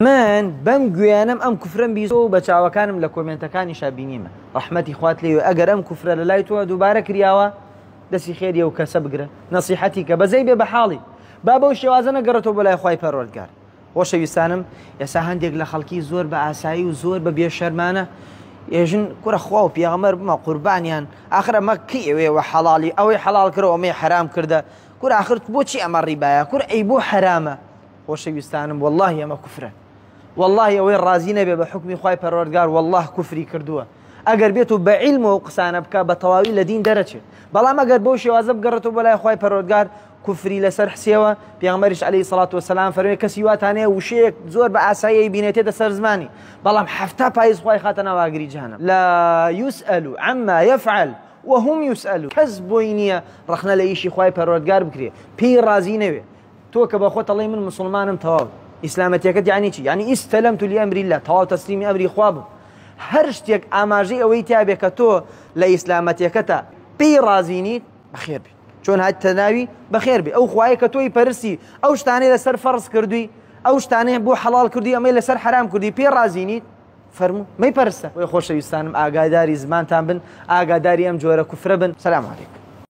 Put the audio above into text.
من بەم گوێیانەم ئەم کوفرەم بیستوە و بە چاوەکانم لە کۆمێنتەکانیشا بینیمە ڕەحمەتی خوات لێوێ ئەگەر ئەم کوفرە لە لای تۆ دووبارە کریاوە دەسی خێری ئەو کەسە بگرە نەسیحەتی کە بەزەی بێ بە حاڵی با بەو شێوازە نەگەڕێتەوە بۆ لای خوای پەروەردگار خۆشەویستانم ئێستا هەندێک لە خەڵکی زۆر بە ئاسایی و زۆر بە بێشەرمانە ئێژن کورە خوا و پێغەمبەر بمە قوربانیان ئاخر ئەمە کی ئەوێ وە حەڵاڵی ئەوەی حەڵاڵ کرەوە ئەمەی حەرام کردە کورە ئاخر بۆچی ئەمە ڕیبایە کورە ئەی بۆ حەرامە خۆشەویستانم واللهی ئەمە کوفرە واللهی ئەوەی ڕازی نەبێ بە حوکمی خوای پەروەردگار والله کوفری کردووە ئەگەر بێت و بە عیلم و قسانە بکە بە تەواوی لە دین دەرەچێت بەڵام ئەگەر بەو شێوازە بگەڕێتەوە بۆ لای خوای پەروەردگار کوفری لەسەر حسێوە پێغەمبەریش عەلەیهی سەڵات وەسەلام فەرمی کەسی واتانەیە وشەیەک زۆر بە ئاسایی بینێتێتە سەر زمانی بەڵام حەفتا پایز خوای خاتە ناو ئاگری جەهەنەم لا يسأل عما يفعل وهم يسألون کەس بۆی نییە ڕەخنە لە ئیشی خوای پەروەردگار بکرێ پێی ڕازی نەوێ تۆ کە بە خۆت ئەڵێی من موسڵمانم تەواو ئیسلامەتیەکەت یعنی چی یعنی استلمت لامر الله تەواو تەسلیمی ئەمری خوا بوو هەر شتێک ئاماژەی ئەوەی تیا بێ کە تۆ لە ئیسلامەتیەکەتە پێی ڕازی نیت بەخێر بێ چۆن هاتیتە ناوی بەخێر بێ ئەو خوایە کە تۆی پەرستی ئەو شتانەی لەسەر فەرز کردووی ئەو شتانەی بۆ حەڵاڵ کردووی ئەمەی لەسەر حەرام کردووی پێی ڕازی نیت فەرموو مەیپەرستە. بۆیە خۆشەویستانم ئاگاداری زمانتان بن ئاگاداری ئەم جۆرە کوفرە بن. سلام علیکم.